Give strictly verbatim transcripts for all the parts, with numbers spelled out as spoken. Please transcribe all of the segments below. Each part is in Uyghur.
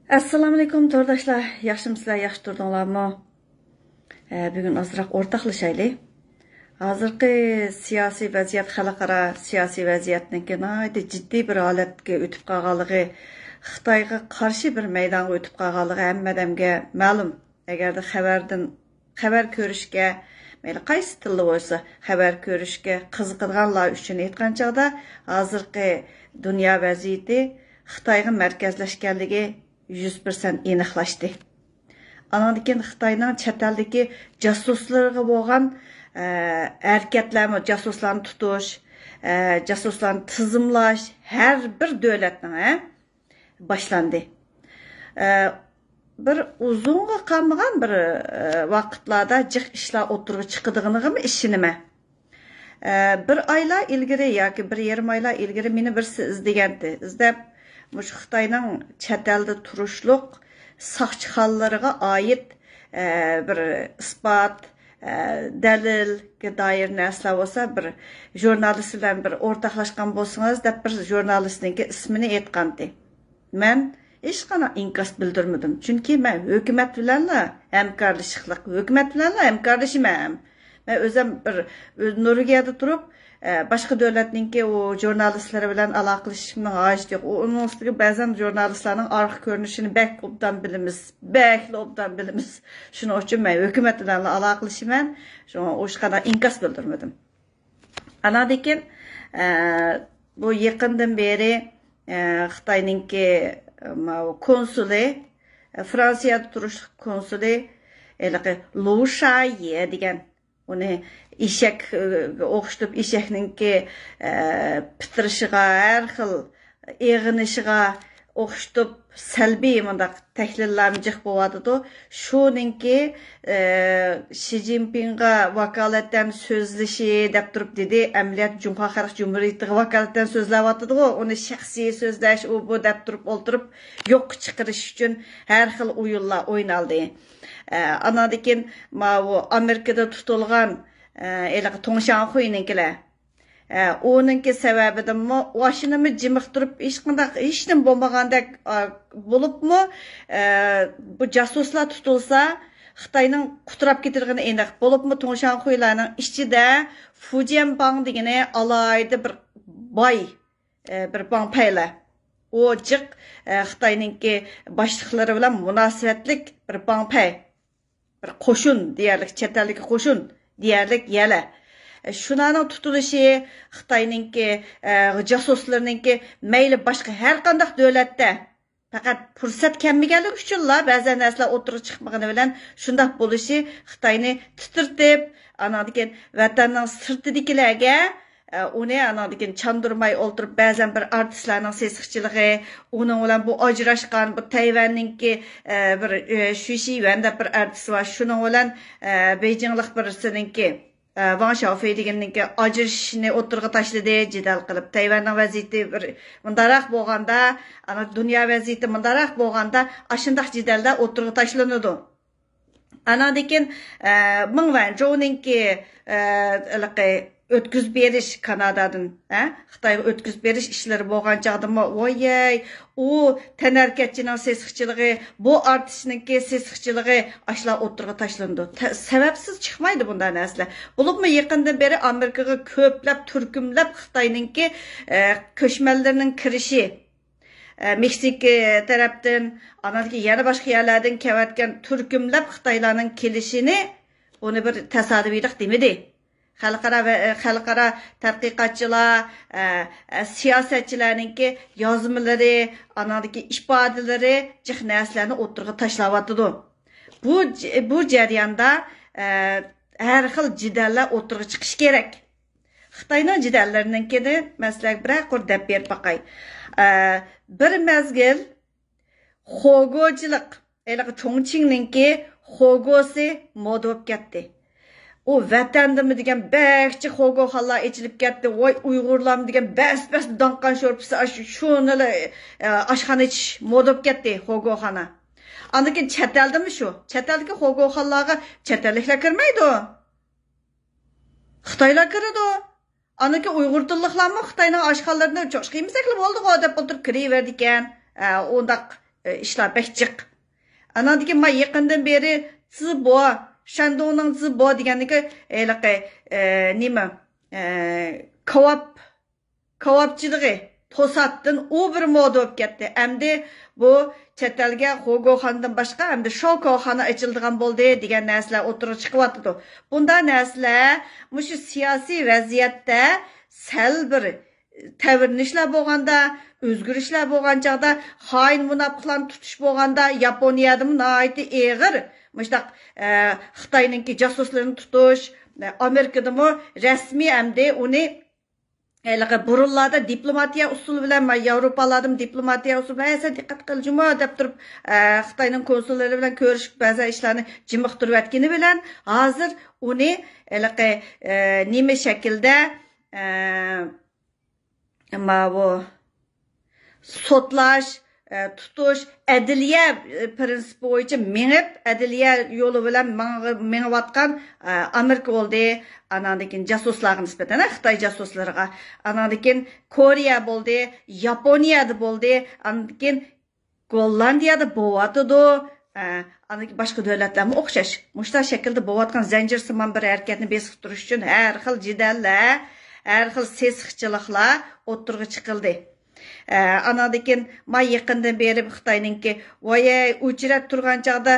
ئەسسالامۇئەلەيكۇم تورداشلار، ياخشىمۇسىلەر، ياخشى تۇردۇڭلارمۇ؟ ئە، بۈگۈن ئازراق ئورتاقلىشايلى. ھازىرقى سىياسىي ۋەزىيەت، خەلقئارا سىياسىي ۋەزىيەتنىڭكى ناھايىتى جىددىي بىر ھالەتكە ئۆتۈپ قالغانلىقى، خىتايغا قارشى بىر مەيدانغا ئۆتۈپ قالغانلىقى ھەممە ئادەمگە مەلۇم. ئەگەردە خەۋەردىن، خەۋەر كۆرۈشكە، مەيلى قايسى تىلدا بولسا، خەۋەر كۆرۈشكە قىزىقىدىغانلار ئۈچۈن ئېيتقان چاغدا، ھازىرقى دۇنيا ۋەزىيىتى خىتايغا مەركەزلەشكەنلىكى يۈز پىرسەنت ئېنىقلاشتى. ئانىڭدىن كېيىن خىتاينىڭ چەت ئەلدىكى جاسۇسلىرىغا بولغان، ئە، ھەرىكەتلەرمۇ، جاسۇسلارنى تۇتۇش، ئە، جاسۇسلارنى تىزىملاش ھەر بىر دۆلەتنىڭ، ھە، باشلاندى. ئە، بىر ئۇزۇنغا قالمىغان بىر، ئە، ۋاقىتلاردا جىق ئىشلار ئوتتۇرىغا چىقىدىغىنىغىمۇ ئىشىنىمەن. ئە، بىر ئايلار ئىلگىرى ياكى بىر يېرىم ئايلار ئىلگىرى مېنى بىرسى ئىزدىگەنتى. ئىزدەپ، مۇشۇ خىتاينىڭ چەت ئەلدە تۇرۇشلۇق ساقچىخانىلىرىغا ئائىت، ئە، بىر ئىسپات، ئە، دەلىلگە دائىر نەرسىلەر بولسا، بىر ژۇرنالىست بىلەن بىر ئورتاقلاشقان بولسىڭىز، دەپ بىر ژۇرنالىستنىڭكى ئىسمىنى ئېيتقانتى. مەن ھېچقانداق ئىنكاس بىلدۈرمىدىم. چۈنكى مەن ھۆكۈمەت بىلەنلا ھەمكارلىشىقلىق، ھۆكۈمەت بىلەنلا ھەمكارلىشىمەن. مەن ئۆزۈم بىر، ئۆز-، نورۋېگىيەدە تۇرۇپ، ئە، باشقا دۆلەتنىڭكى ئۇ ژۇرنالىستلىرى بىلەن ئالاقىلىشىشىمنىڭ ھاجىتى يوق. ئۇ، ئۇنىڭ ئۈستىگە بەزەن ژۇرنالىستلارنىڭ ئارقا كۆرۈنۈشىنى بەك ئوبدان بىلىمىز، بەكلا ئوبدان بىلىمىز. شۇنىڭ ئۈچۈن مەن ھۆكۈمەت بىلەنلا ئالاقىلىشىمەن. شۇڭا ھېچقانداق ئىنكاس بىلدۈرمىدىم. ئاناندىن كېيىن، ئە، بۇ يېقىندىن بېرى، ئە، خىتاينىڭكى، ئە، ماۋۇ كونسۇلى، ئە، فرانسىيەدە تۇرۇشلۇق كونسۇلى، ھېلىقى لۇ شايې دېگەن، ئۇنى ئېشەككە ئوخشىتىپ، ئېشەكنىڭكى، ئە، پىتىرىشىغا، ھەر خىل ئېغىنىشىغا ئوخشىتىپ، سەلبىي مۇنداق تەھلىللەرمۇ جىق بولۇۋاتىدۇ. شۇنىڭكى، ئە، شى جىنپىڭغا ۋاكالىتەن سۆزلىشى دەپ تۇرۇپ دېدى، ئەمەلىيەت جۇڭخۇا خەلق جۇمھۇرىيىتىغا ۋاكالىتەن سۆزلەۋاتىدىغۇ، ئۇنى شەخسىي سۆزلەش، ئۇ بۇ دەپ تۇرۇپ ئولتۇرۇپ يوققا چىقىرىش ئۈچۈن ھەر خىل ئويۇنلار ئوينالدى. ئە، ئاناندىن كېيىن ماۋۇ ئامېرىكىدا تۇتۇلغان، ئە، ھېلىقى تۇڭشياڭخۇينىڭكىلەر، ئە، ئۇنىڭكى سەۋەبىدىنمۇ ئاشۇنىمۇ جىمىق تۇرۇپ، ھېچقانداق، ھېچنېمە بولمىغاندەك، ئا، بولۇپمۇ، ئە، بۇ جاسۇسلار تۇتۇلسا، خىتاينىڭ قۇتراپ كېتىدىغىنى ئېنىق. بولۇپمۇ تۇڭشياڭخۇيلارنىڭ ئىچىدە فۇ جيەنباڭ دېگىنى ئالاھىدە بىر باي، ئە، بىر باڭپەيلەر. ئۇ جىق، ئە، خىتاينىڭكى باشلىقلىرى بىلەن مۇناسىۋەتلىك بىر باڭپەي. بىر قوشۇن دېيەرلىك، چەت ئەلدىكى قوشۇن دېيەرلىك يەلە. شۇلارنىڭ تۇتۇلۇشى خىتاينىڭكى، ئە، جاسۇسلىرىنىڭكى مەيلى باشقا ھەر قانداق دۆلەتتە پەقەت پۇرسەت كەلمىگەنلىكى ئۈچۈنلا بەزى نەرسىلەر ئوتتۇرىغا چىقمىغىنى بىلەن شۇنداق بولۇشى خىتاينى تىترىتىپ، ئاناندىن كېيىن ۋەتەننىڭ سىرتىدىكىلەرگە ئە، ئۇنى ئاناندىن كېيىن چاندۇرماي ئولتۇرۇپ، بەزەن بىر ئارتىسلارنىڭ سېسىقچىلىقى، ئۇنىڭ بىلەن بۇ ئاجراشقان، بۇ تەيۋەننىڭكى، ئە، بىر، ئە، شۈشى يۈەن دەپ بىر ئارتىس بار. شۇنىڭ بىلەن، ئە، بېيجىڭلىق بىرسىنىڭكى، ئە، ۋاڭ شياۋفېي دېگەننىڭكى ئاجرىشىشىنى ئوتتۇرىغا تاشلىدى، جېدەل قىلىپ. تەيۋەننىڭ ۋەزىيىتى بىر مۇنداقراق بولغاندا، ئانا دۇنيا ۋەزىيىتى مۇنداقراق بولغاندا، ئاشۇنداق جېدەللەر ئوتتۇرىغا تاشلىنىدۇ. ئاناندىن كېيىن، ئە، مېڭ ۋەنجۇنىڭكى، ئە، ھېلىقى ئۆتكۈزۈپ بېرىش كانادادىن، ئە، خىتايغا ئۆتكۈزۈپ بېرىش ئىشلىرى بولغان چاغدىمۇ، ۋويەي، ئۇ تەنھەرىكەتچىنىڭ سېسىقچىلىقى، بۇ ئارتىسنىڭكى سېسىقچىلىقى ئاشۇلار ئوتتۇرىغا تاشلىنىدۇ. تە-، سەۋەبسىز چىقمايدۇ بۇنداق نەرسىلەر. بولۇپمۇ يېقىندىن بېرى ئامېرىكىغا كۆپلەپ تۈركۈملەپ خىتاينىڭكى، ئە، كۆچمەنلىرىنىڭ كىرىشى، ئە، مېكسىكا تەرەپتىن، ئاناندىن كېيىن يەنە باشقا يەرلەردىن كېلىۋاتقان تۈركۈملەپ خىتايلارنىڭ كېلىشىنى، بۇنى بىر تاسادىپىيلىق دېمىدى. خەلقئارا ۋە، ئە، خەلقئارا تەتقىقاتچىلار، ئە، ئە، سىياسەتچىلەرنىڭكى يازمىلىرى، ئاناندىكى ئىپادىلىرى جىق نەرسىلەرنى ئوتتۇرىغا تاشلاۋاتىدۇ. بۇ ج-، بۇ جەرياندا، ئە، ھەر خىل جېدەللەر ئوتتۇرىغا چىقىشى كېرەك. خىتاينىڭ جېدەللىرىنىڭكىنى مەن سىلەرگە بىرەر قۇر دەپ بېرىپ باقاي. ئە، بىر مەزگىل خوگوچىلىق، ھېلىقى چۇڭچىڭنىڭكى خوگوسى مودا بولۇپ كەتتى. ئۇ ۋەتەندىمۇ دېگەن بەكچە خوگوخانلار ئېچىلىپ كەتتى. ۋاي، ئۇيغۇرلارمۇ دېگەن بەس-بەس داڭقان شورپىسى، ئاش-، شۇنىلا، ئە، ئاشخانا ئېچىش مودا بولۇپ كەتتى، خوگوخانا. ئاندىن كېيىن چەت ئەلدىمۇ شۇ. چەت ئەلدىكى خوگوخانلارغا چەت ئەللىكلەر كىرمەيدۇ. خىتايلار كىرىدۇ. ئانىكى ئۇيغۇر تىللىقلارمۇ خىتاينىڭ ئاشخانىلىرىنى چوشقا يېمىسەكلا بولدىغۇ دەپ ئولتۇرۇپ كىرىۋېرىدىكەن. ئە، ئۇنداق ئىشلار بەك جىق. ئاناندىن كېيىن ما يېقىندىن بېرى زىبو، شەندۇڭنىڭ زىبو دېگەندىكى ھېلىقى، ئە، نېمە، ئە، كاۋاپ، كاۋاپچىلىقى توساتتىن ئۇ بىر مودا بولۇپ كەتتى. ئەمدى بۇ چەت ئەلگە خوگوخاندىن باشقا ئەمدى شوكوخانا ئېچىلىدىغان بولدى دېگەن نەرسىلەر ئوتتۇرىغا چىقىۋاتىدۇ. بۇنداق نەرسىلەر مۇشۇ سىياسىي ۋەزىيەتتە سەل بىر تەۋرىنىشلەر بولغاندا، ئۆزگىرىشلەر بولغان چاغدا خائىن مۇناپىقلارنى تۇتۇش بولغاندا، ياپونىيەدىمۇ ناھايىتى ئېغىر مۇشۇنداق، ئە، خىتاينىڭكى جاسۇسلىرىنى تۇتۇش، ئە، ئامېرىكىدىمۇ رەسمىي ئەمدى ئۇنى ھېلىقى بۇرۇنلاردا دىپلوماتىيە ئۇسۇلى بىلەن، مانا ياۋروپالاردا دىپلوماتىيە ئۇسۇلى بىلەن، «ھە، سەن دىققەت قىل جۇمۇ» دەپ تۇرۇپ، ئە، خىتاينىڭ كونسۇللىرى بىلەن كۆرۈشۈپ، بەزى ئىشلارنى جىمىقتۇرۇۋەتكىنى بىلەن، ھازىر ئۇنى ھېلىقى، ئە، نېمە شەكىلدە، ئە، ماۋۇ سوتلاش، ئە، تۇتۇش، ئەدلىيە، ئە، پىرىنسىپى بويىچە مېڭىپ، ئەدلىيە يولى بىلەن ماڭ-، مېڭىۋاتقان، ئە، ئامېرىكا بولدى. ئاناندىن كېيىن جاسۇسلارغا نىسبەتەن، خىتاي جاسۇسلىرىغا. ئاناندىن كېيىن كورېيە بولدى، ياپونىيەدە بولدى. ئاندىن كېيىن گوللاندىيەدە بولۇۋاتىدۇ. ئە، ئاندىن كېيىن باشقا دۆلەتلەرمۇ ئوخشاش. مۇشۇنداق شەكىلدە بولۇۋاتقان زەنجىرسىمان بىر ھەرىكەتنى بېسىپ تۇرۇش ئۈچۈن ھەر خىل جېدەللەر، ھەر خىل سېسىقچىلىقلار ئوتتۇرىغا چىقىلدى. ئە، ئاناندىن كېيىن ما يېقىندىن بېرى خىتاينىڭكى، ۋايەي، ئۇچرەت تۇرغان چاغدا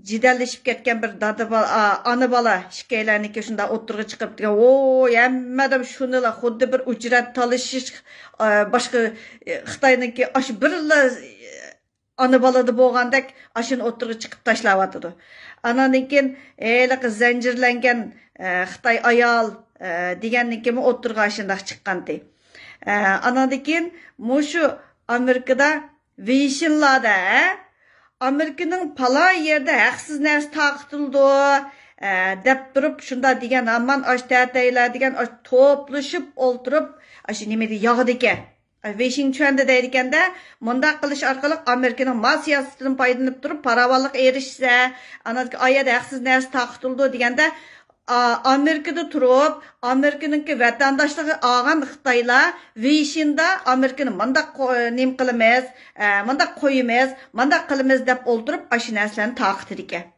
جېدەللىشىپ كەتكەن بىر دادا بالا، ئا، ئانا بالا ئىككىيلەننىڭكى شۇنداق ئوتتۇرىغا چىقىپ دېگەن، ۋوي، ھەممە ئادەم شۇنىلا خۇددى بىر ئۇچرەت تالىشىش، ئا، باشقا، ئە، خىتاينىڭكى ئاشۇ بىرلا، ئانا بالىدا بولغاندەك ئاشۇنى ئوتتۇرىغا چىقىپ تاشلاۋاتىدۇ. ئاناندىن كېيىن ھېلىقى زەنجىرلەنگەن، ئە، خىتاي ئايال، ئە، دېگەننىڭكىمۇ ئوتتۇرىغا ئاشۇنداق چىققانتى. ئە، ئاناندىن كېيىن مۇشۇ ئامېرىكىدا ۋېيشىنلاردا، ھە؟ ئامېرىكىنىڭ پالان يېرىدە ھەقسىز نەرسە تارقىتىلىدۇ، ئە، دەپ تۇرۇپ، شۇنداق دېگەن، ھامان ئاش تەتەيلەر دېگەن، ئاش توپلىشىپ ئولتۇرۇپ، ئاشۇ نېمىدە ياغىدىكەن. ۋېيشىڭچۈەندە دەيدىكەندە، مۇنداق قىلىش ئارقىلىق ئامېرىكىنىڭ مال سىياسىتىدىن پايدىلىنىپ تۇرۇپ، پاراۋانلىققا ئېرىشسە، ئانا ئايەردە ھەقسىز نەرسە تارقىتىلىدۇ دېگەندە، ئا-، ئامېرىكىدا تۇرۇپ، ئامېرىكىنىڭكى ۋەتەنداشلىقى ئالغان خىتايلار ۋېيشىندا ئامېرىكىنى مۇنداق قو-، نېمە قىلىمىز، ئە، مۇنداق قويىمىز، مۇنداق قىلىمىز دەپ ئولتۇرۇپ، ئاشۇ نەرسىلەرنى تارقىتىدىكەن.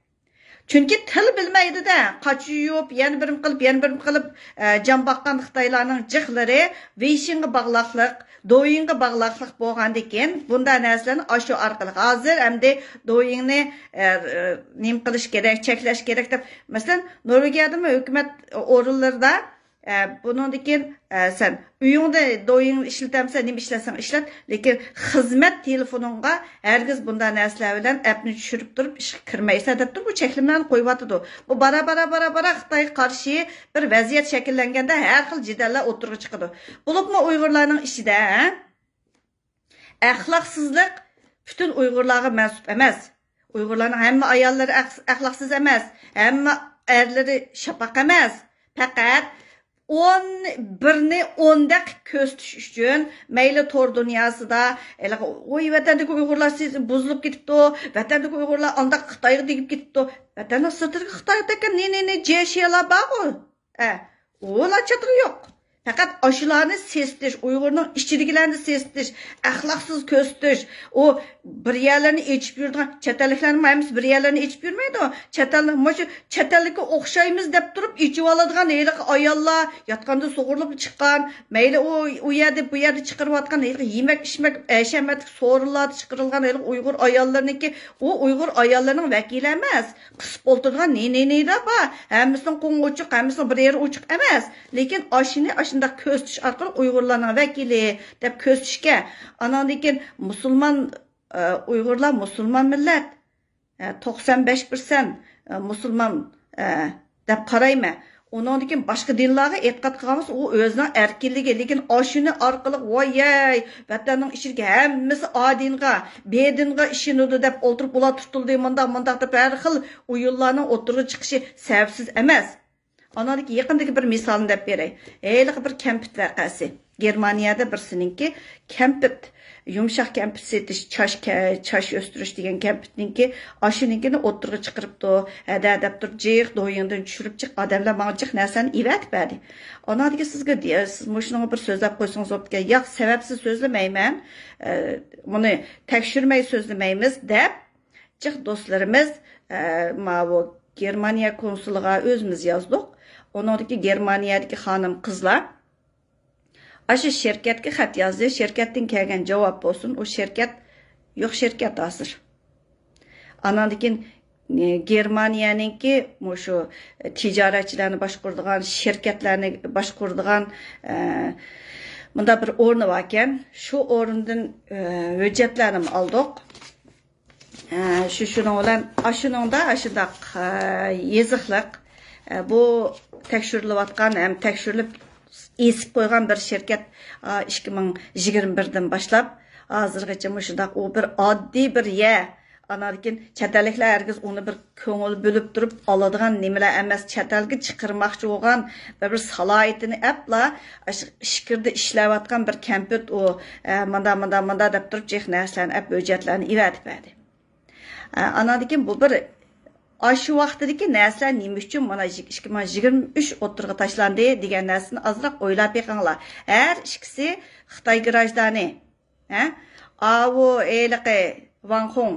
چۈنكى تىل بىلمەيدۇ-دە، قاچا يۇيۇپ، يەنە بىرىم قىلىپ، يەنە بىرىم قىلىپ، ئە، جان باققان خىتايلارنىڭ جىقلىرى ۋېيشىنغا باغلاقلىق، دويىنغا باغلاقلىق بولغاندىكىن، بۇنداق نەرسىلەرنى ئاشۇ ئارقىلىق، ھازىر ئەمدى دويىننى، ئە، ئە، نېمە قىلىش كېرەك، چەكلەش كېرەك دەپ، مەسىلەن، نورۋېگىيەدىمۇ ھۆكۈمەت ئورۇنلىرىدا، ئە، بۇنىڭدىن كېيىن، ئە، سەن ئۆيۈڭدە دويىڭنى ئىشلىتەمسەن، نېمە ئىشلەتسەڭ ئىشلەت، لېكىن خىزمەت تېلېفونۇڭغا ھەرگىز بۇنداق نەرسىلەر بىلەن ئەپنى چۈشۈرۈپ تۇرۇپ ئىشقا كىرمەيسەن دەپ تۇرۇپ، بۇ چەكلىمىلەرنى قويۇۋاتىدۇ. بۇ بارا، بارا، بارا، بارا خىتايغا قارشى بىر ۋەزىيەت شەكىللەنگەندە ھەر خىل جېدەللەر ئوتتۇرىغا چىقىدۇ. بولۇپمۇ ئۇيغۇرلارنىڭ ئىچىدە، ھە؟ ئەخلاقسىزلىق پۈتۈن ئۇيغۇرلارغا مەنسۇپ ئەمەس. ئۇيغۇرلارنىڭ ھەممە ئاياللىرى ئەخ-، ئەخلاقسىز ئەمەس، ھەممە ئەرلىرى شاپاق ئەمەس. پەقەت ئون بىرنى ئون دەق كۆرسىتىش ئۈچۈن، مەيلى تور دۇنياسىدا، ھېلىقى، «ۋوي، ۋەتەندىكى ئۇيغۇرلار سىز بۇزۇلۇپ كېتىپتۇ، ۋەتەندىكى ئۇيغۇرلار ئانداق خىتايغا تېگىپ كېتىپتۇ.» ۋەتەننىڭ سىرتىدىكى خىتايدىكى نى، نى، نى، جيەشىيەلار بارغۇ. ئە، ئۇلار چاتىقى يوق. پەقەت ئاشۇلارنى سېسىتىش، ئۇيغۇرنىڭ ئىچىدىكىلەرنى سېسىتىش، ئەخلاقسىز كۆرسىتىش، ئۇ بىر يەرلەرنى ئېچىپ يۈرىدىغان، چەت ئەللىكلەرنىڭ ھەممىسى بىر يەرلەرنى ئېچىپ يۈرمەيدۇ. چەت ئەلنىڭ، مۇشۇ چەت ئەللىككە ئوخشايمىز دەپ تۇرۇپ ئېچىۋالىدىغان ھېلىقى ئاياللار، ياتقاندا سۇغۇرۇلۇپ چىققان، مەيلى ئۇ، ئۇ يەردە، بۇ يەردە چىقىرىۋاتقان ھېلىقى يېمەك، ئىچمەك، ھەشەمەتلىك سورۇنلاردا چىقىرىلغان ھېلىقى ئۇيغۇر ئاياللىرىنىڭكى، ئۇ ئۇيغۇر ئاياللىرىنىڭ ۋەكىلى ئەمەس. قىسىپ ئولتۇرىدىغان نى، نى، نىلەر بار. ھەممىسىنىڭ قوڭى ئوچۇق، ھەممىسىنىڭ بىر يېرى ئوچۇق ئەمەس. لېكىن ئاشۇنى ئاشۇنداق كۆرسىتىش ئارقىلىق ئۇيغۇرلارنىڭ ۋەكىلى دەپ كۆرسىتىشكە. ئاناندىن كېيىن مۇسۇلمان، ئە، ئۇيغۇرلار مۇسۇلمان مىللەت. ئە، توقسان بەش پىرسەنت، ئە، مۇسۇلمان، ئە، دەپ قارايمەن. ئۇنىڭدىن كېيىن باشقا دىنلارغا ئېتىقاد قىلغان بولسا، ئۇ ئۆزىنىڭ ئەركىنلىكى. لېكىن ئاشۇنى ئارقىلىق، ۋايەي، ۋەتەننىڭ ئىچىدىكى ھەممىسى ئا دىنغا، بې دىنغا ئىشىنىدۇ دەپ ئولتۇرۇپ، ئۇلار تۇتۇلدى، مۇنداق، مۇنداق دەپ ھەر خىل ئويۇنلارنىڭ ئوتتۇرىغا چىقىشى سەۋەبسىز ئەمەس. ئاناندىكى يېقىندىكى بىر مىسالنى دەپ بېرەي. ھېلىقى بىر كەمپۈت ۋەقەسى. گېرمانىيەدە بىرسىنىڭكى كەمپۈت، يۇمشاق كەمپۈت سېتىش، چاچ كە-، چاچ ئۆستۈرۈش دېگەن كەمپۈتنىڭكى، ئاشۇنىڭكىنى ئوتتۇرىغا چىقىرىپتۇ. ھەدە دەپ تۇرۇپ، جىق دويىڭدىن چۈشۈرۈپ جىق ئادەملەر ماڭا جىق نەرسىلەرنى ئېۋەتىپ بەردى. ئاناندىكىن سىزگە دې-، سىز مۇشۇنىڭغا بىر سۆزلەپ قويسىڭىز بوپتىكەن. ياق، سەۋەبسىز سۆزلىمەيمەن. ئە، بۇنى تەكشۈرمەي سۆزلىمەيمىز دەپ، جىق دوستلىرىمىز، ئە، ماۋۇ گېرمانىيە كونسۇلىغا ئۆزىمىز يازدۇق. ئۇنىڭدىكى گېرمانىيەدىكى خانىم قىزلار ئاشۇ شىركەتكە خەت يازدى. شىركەتتىن كەلگەن جاۋاب بولسۇن، ئۇ شىركەت يوق شىركەت ھازىر. ئاناندىن كېيىن، ئى، گېرمانىيەنىڭكى مۇشۇ تىجارەتچىلەرنى باشقۇرىدىغان، شىركەتلەرنى باشقۇرىدىغان، ئە، مۇنداق بىر ئورنى باركەن. شۇ ئورۇندىن، ئە، ھۆججەتلەرنىمۇ ئالدۇق. ئە، شۇ، شۇنىڭ بىلەن، ئاشۇنىڭدا ئاشۇنداق، ئە، يېزىقلىق، ئە، بۇ تەكشۈرۈلۈۋاتقان ھەم تەكشۈرۈلۈپ ئېسىپ قويغان بىر شىركەت، ئا، ئىككى مىڭ يىگىرمە بىردىن باشلاپ ھازىرغىچە مۇشۇنداق، ئۇ بىر ئاددىي بىر يەر. ئاناندىن كېيىن چەت ئەللىكلەر ھەرگىز ئۇنى بىر كۆڭۈل بۆلۈپ تۇرۇپ ئالىدىغان نېمىلەر ئەمەس، چەت ئەلگە چىقىرماقچى بولغان بىر، بىر سالاھىيىتىنى ئەپلا ئاشۇ ئىچكىرىدە ئىشلەۋاتقان بىر كەمپۈت ئۇ، ئە، مۇندا، مۇندا، مۇندا دەپ تۇرۇپ جىق نەرسىلەرنى ئەپ ھۆججەتلەرنى ئېۋەتىپ بەردى. ئە، ئاناندىن كېيىن بۇ بىر ئاشۇ ۋاقتىدىكى نەرسىلەر نېمە ئۈچۈن مانا ئىككى مىڭ يىگىرمە ئۈچ ئوتتۇرىغا تاشلاندى دېگەن نەرسىنى ئازراق ئويلاپ بېقىڭلار. ھەر ئىككىسى خىتاي گراژدانى. ھە؟ ئاۋۇ ھېلىقى ۋاڭ خۇڭ،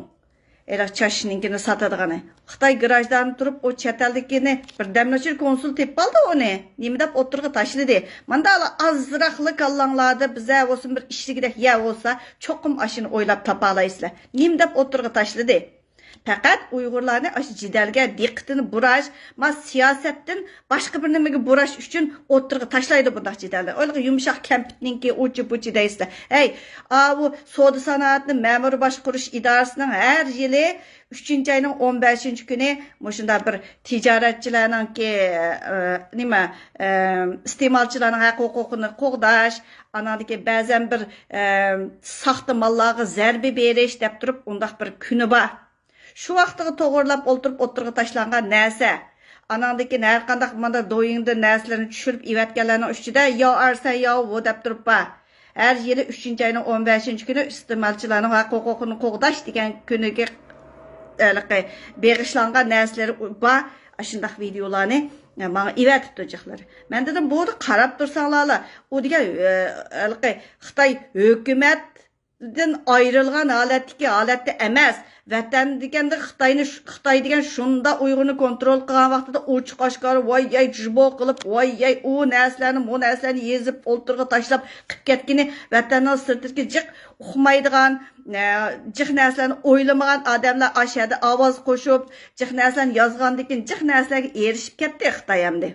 ھېلىقى چاچنىڭكىنى ساتىدىغىنى. خىتاي گراژدانى تۇرۇپ، ئۇ چەت ئەلدىكىنى بىردەمنىڭ ئىچىدە كونسۇل تېپىپ ئالدى ئۇنى. نېمە دەپ ئوتتۇرىغا تاشلىدى؟ مانداقلا ئازراقلا كاللاڭلاردا بىزە بولسۇن بىر ئىشلىگۈدەك يەر بولسا، چوقۇم ئاشۇنى ئويلاپ تاپالايسىلەر. نېمە دەپ ئوتتۇرىغا تاشلىدى؟ پەقەت ئۇيغۇرلارنى ئاشۇ جېدەلگە دىققىتىنى بۇراش، ما سىياسەتتىن باشقا بىر نېمىگە بۇراش ئۈچۈن ئوتتۇرىغا تاشلايدۇ بۇنداق جېدەلنى. ئويلىغا يۇمشاق كەمپۈتنىڭكى ئۇچى پۇچى دەيسىلەر. ھەي، ئاۋۇ سودا سانائەتنى مەمۇرىي باشقۇرۇش ئىدارىسىنىڭ ھەر يىلى ئۈچىنچى ئاينىڭ ئون بەشىنچى كۈنى مۇشۇنداق بىر تىجارەتچىلەرنىڭكى، ئە، نېمە، ئە، ئىستېمالچىلارنىڭ ھەق ھوقۇقىنى قوغداش، ئاناندىكى بەزەن بىر، ئە، ساختا ماللارغا زەربە بېرىش دەپ تۇرۇپ ئۇنداق بىر كۈنى بار. شۇ ۋاقتىغا توغرىلاپ ئولتۇرۇپ ئوتتۇرىغا تاشلانغان نەرسە. ئاناندىن كېيىن ھەر قانداق مانا دويىڭدىن نەرسىلەرنى چۈشۈرۈپ ئېۋەتكەنلەرنىڭ ئۈستىدە ياۋ ئەرسەن ياۋ ۋۇ دەپ تۇرۇپ بار. ھەر يىلى ئۈچىنچى ئاينىڭ ئون بەشىنچى كۈنى ئىستېمالچىلارنىڭ ھەق ھوقۇقىنى قوغداش دېگەن كۈنىگە ھېلىقى بېغىشلانغان نەرسىلىرى بار. ئاشۇنداق ۋىدېئولارنى ماڭا ئېۋەتىپتۇ جىقلىرى. مەن دېدىم، بۇنى قاراپ تۇرساڭلارلا، ئۇ دېگەن، ئە، ھېلىقى خىتاي ھۆكۈمەت دىن ئايرىلغان ھالەتتىكى ھالەتتە ئەمەس. ۋەتەن دېگەندە خىتاينى، خىتاي دېگەن شۇنداق ئۇيغۇرنى كونترول قىلغان ۋاقتىدا ئوچۇق ئاشكارا ۋاي ياي جۇبو قىلىپ، ۋاي ياي ئۇ نەرسىلەرنى، مۇ نەرسىلەرنى يېزىپ ئوتتۇرىغا تاشلاپ قىپ كەتكىنى ۋەتەننىڭ سىرتىدىكى جىق ئۇقمايدىغان، ئە، جىق نەرسىلەرنى ئويلىمىغان ئادەملەر ئاشۇ يەردە ئاۋاز قوشۇپ، جىق نەرسىلەرنى يازغاندىن كېيىن جىق نەرسىلەرگە ئېرىشىپ كەتتى خىتاي ئەمدى.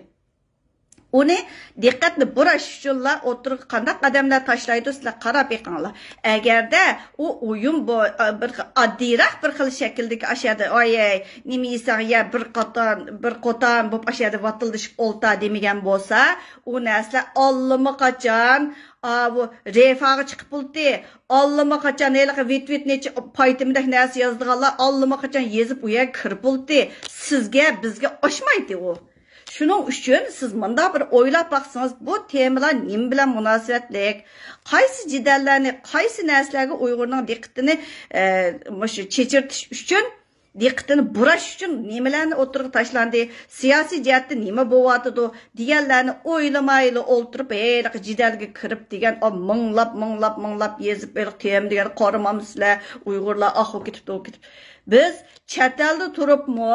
ئۇنى دىققەتنى بۇراش ئۈچۈنلا ئوتتۇرىغا قانداق ئادەملەر تاشلايدۇ، سىلەر قاراپ بېقىڭلار. ئەگەردە ئۇ ئويۇن بۇ، بىر ئاددىيراق بىر خىل شەكىلدىكى ئاشۇ يەردە، ۋاي، نېمە يېسەڭ يە، بىر قاتان، بىر قوتان بولۇپ ئاشۇ يەردە ۋاتىلدىشىپ ئولتۇر دېمىگەن بولسا، ئۇ نەرسىلەر ئاللىمۇقاچان، ئاۋۇ رېفاغا چىقىپ بولتى، ئاللىمۇقاچان ھېلىقى ۋىت ۋىت نەچچە پايتىمدەك نەرسە يازىدىغانلار ئاللىمۇقاچان يېزىپ ئۇ يەرگە كىرىپ بولتى. سىزگە، بىزگە ئاشمايتى ئۇ. شۇنىڭ ئۈچۈن سىز مۇنداق بىر ئويلاپ باقسىڭىز، بۇ تېمىلار نېمە بىلەن مۇناسىۋەتلىك؟ قايسى جېدەللەرنى، قايسى نەرسىلەرگە ئۇيغۇرنىڭ دىققىتىنى، ئە، مۇشۇ چېچىرتىش ئۈچۈن، دىققىتىنى بۇراش ئۈچۈن نېمىلەرنى ئوتتۇرىغا تاشلاندى؟ سىياسىي جەھەتتە نېمە بولۇۋاتىدۇ؟ دېگەنلەرنى ئويلىمايلا ئولتۇرۇپ، ھېلىقى جېدەلگە كىرىپ دېگەن، ئا، مىڭلاپ، مىڭلاپ، مىڭلاپ يېزىپ، ھېلىقى تېما دېگەن قارىمامسىلەر، ئۇيغۇرلار ئاخۇ كېتىپتۇ، ئۇ كېتىپ. بىز چەت ئەلدە تۇرۇپمۇ،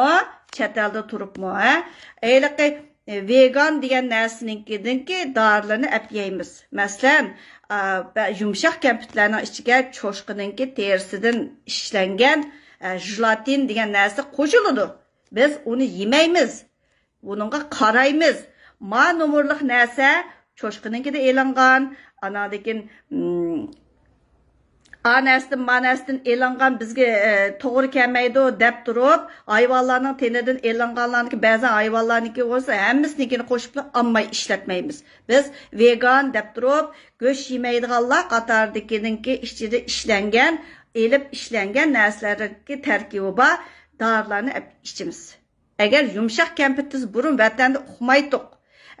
چەت ئەلدە تۇرۇپمۇ، ھە؟ ھېلىقى، ئە، ۋېگان دېگەن نەرسىنىڭكىدىنكى دارىلىرىنى ئەپ يەيمىز. مەسىلەن، ئا، بە-، يۇمشاق كەمپۈتلەرنىڭ ئىچىگە چوشقىنىڭكى تېرىسىدىن ئىشلەنگەن، ئە، ژېلاتىن دېگەن نەرسە قوشۇلىدۇ. بىز ئۇنى يېمەيمىز. بۇنىڭغا قارايمىز. ما نومۇرلۇق نەرسە چوشقىنىڭكىدە ئېلىنغان، ئاناندىن كېيىن، ئا نەرسىدىن، ما نەرسىدىن ئېلىنغان بىزگە، ئە، توغرا كەلمەيدۇ دەپ تۇرۇپ، ھايۋانلارنىڭ تېنىدىن ئېلىنغانلارنىڭكى، بەزەن ھايۋانلارنىڭكى بولسا ھەممىسىنىڭكىنى قوشۇپلا ئالماي ئىشلەتمەيمىز. بىز ۋېگان دەپ تۇرۇپ، گۆش يېمەيدىغانلار قاتارىدىكىنىڭكى ئىچىدە ئىشلەنگەن، ئېلىپ ئىشلەنگەن نەرسىلەرنىڭكى تەركىبى بار دارىلارنى ئەپ ئىچىمىز. ئەگەر يۇمشاق كەمپۈت دېسە، بۇرۇن ۋەتەندە ئۇقمايتتۇق.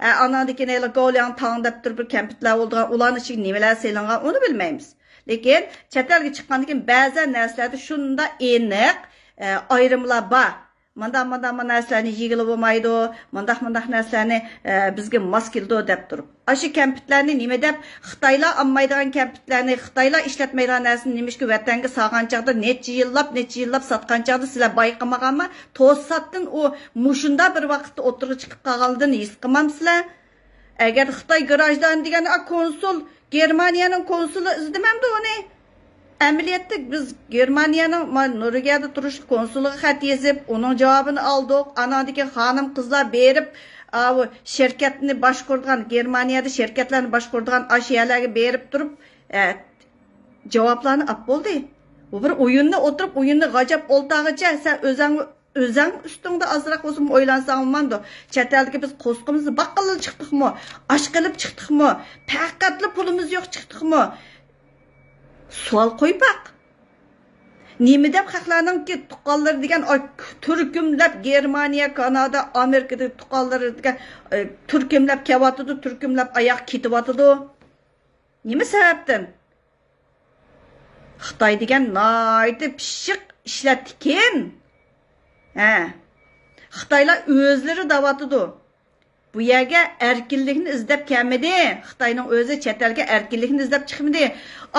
ئە، ئاناندىن كېيىن ھېلى گاۋلياڭ تاڭ دەپ تۇرۇپ بىر كەمپۈتلەر بولىدىغان، ئۇلارنىڭ ئىچىگە نېمىلەر سېلىنغان، ئۇنى بىلمەيمىز. لېكىن چەت ئەلگە چىققاندىن كېيىن بەزەن نەرسىلەردە شۇنداق ئېنىق، ئە، ئايرىملار بار. مانداق، مانداق، مانداق نەرسىلەرنى يېگىلى بولمايدۇ، مانداق، مانداق نەرسىلەرنى، ئە، بىزگە ماس كېلىدۇ دەپ تۇرۇپ. ئاشۇ كەمپۈتلەرنى نېمە دەپ، خىتايلار ئالمايدىغان كەمپۈتلەرنى، خىتايلار ئىشلەتمەيدىغان نەرسىنى نېمىشقا ۋەتەنگە سالغان چاغدا، نەچچە يىللاپ، نەچچە يىللاپ ساتقان چاغدا سىلەر بايقىمىغانما؟ توساتتىن ئۇ مۇشۇنداق بىر ۋاقىتتا ئوتتۇرىغا چىقىپ قالغانلىقىنى ھېس قىلمامسىلەر؟ ئەگەر خىتاي گراژدانى دېگەن، ئا، كونسۇل، گېرمانىيەنىڭ كونسۇلى ئىزدىمەمدۇ ئۇنى؟ ئەمەلىيەتتە بىز گېرمانىيەنىڭ، ما، نورۋېگىيەدە تۇرۇشلۇق كونسۇلىغا خەت يېزىپ، ئۇنىڭ جاۋابىنى ئالدۇق. ئاناندىن كېيىن خانىم قىزلار بېرىپ، ئاۋۇ شىركەتنى باشقۇرىدىغان، گېرمانىيەدە شىركەتلەرنى باشقۇرىدىغان ئاشۇ يەرلەرگە بېرىپ تۇرۇپ، ئە، جاۋابلارنى ئاپ بولدى. ئۇ بىر ئويۇننى ئوتتۇرۇپ، ئويۇننى غاجاپ ئولتاغىچە سەن ئۆزەڭ، ئۆزەڭ ئۈستۈڭدە ئازراق بولسىمۇ ئويلانساڭ بولمامدۇ؟ چەت ئەلدىكى بىز قوسىقىمىزنى باققىلى چىقتۇقمۇ؟ ئاش قىلىپ چىقتۇقمۇ؟ پەقەتلا پۇلىمىز يوق چىقتۇقمۇ؟ سوئال قويۇپ باق. نېمە دەپ خەقلەرنىڭكى تۇغقانلىرى دېگەن، ئاي، تۈركۈملەپ گېرمانىيە، كانادا، ئامېرىكىدىكى تۇغقانلىرى دېگەن، ئاي، تۈركۈملەپ كېلىۋاتىدۇ، تۈركۈملەپ ئاياغ كېتىۋاتىدۇ. نېمە سەۋەبتىن؟ خىتاي دېگەن ناھايىتى پىششىق ئىشلەتتىكىن. ھە. خىتايلار ئۆزلىرى دەۋاتىدۇ. بۇ يەرگە ئەركىنلىكنى ئىزدەپ كەلمىدى. خىتاينىڭ ئۆزى چەت ئەلگە ئەركىنلىكنى ئىزدەپ چىقمىدى.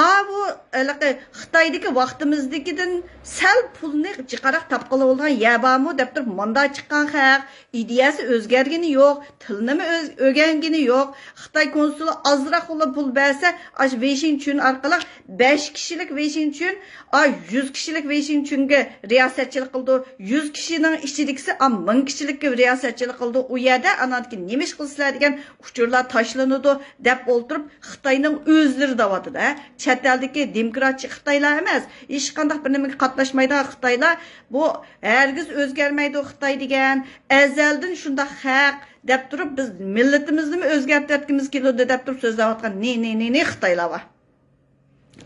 ئاۋۇ ھېلىقى خىتايدىكى ۋاقتىمىزدىكىدىن سەل پۇلنى جىقراق تاپقىلى بولىدىغان يەر بارمۇ دەپ تۇرۇپ ماندا چىققان خەق. ئىدىيەسى ئۆزگەرگىنى يوق، تىلنىمۇ ئۆز-، ئۆگەنگىنى يوق. خىتاي كونسۇلى ئازراقلا پۇل بەرسە، ئاشۇ ۋېيشىنچۈن ئارقىلىق بەش كىشىلىك ۋېيشىنچۈن، ئا، يۈز كىشىلىك ۋېيشىنچۈنگە رىياسەتچىلىك قىلىدۇ، يۈز كىشىنىڭ ئىچىدىكىسى، ئا، مىڭ كىشىلىككە رىياسەتچىلىك قىلىدۇ. ئۇ يەردە ئاناندىكى نېمە ئىش قىلىسىلەر دېگەن ئۇچۇرلار تاشلىنىدۇ دەپ ئولتۇرۇپ، خىتاينىڭ ئۆزلىرى دەۋاتىدۇ، ھە. چەت ئەلدىكى دېموكراتچى خىتايلار ئەمەس، ھېچقانداق بىر نېمىگە قاتناشمايدىغان خىتايلار، بۇ ھەرگىز ئۆزگەرمەيدۇ خىتاي دېگەن، ئەزەلدىن شۇنداق خەق دەپ تۇرۇپ، بىز مىللىتىمىزنىمۇ ئۆزگەرتىۋەتكۈمىز كېلىدۇ دەپ تۇرۇپ سۆزلەۋاتقان نى، نى، نى، نى خىتايلار بار.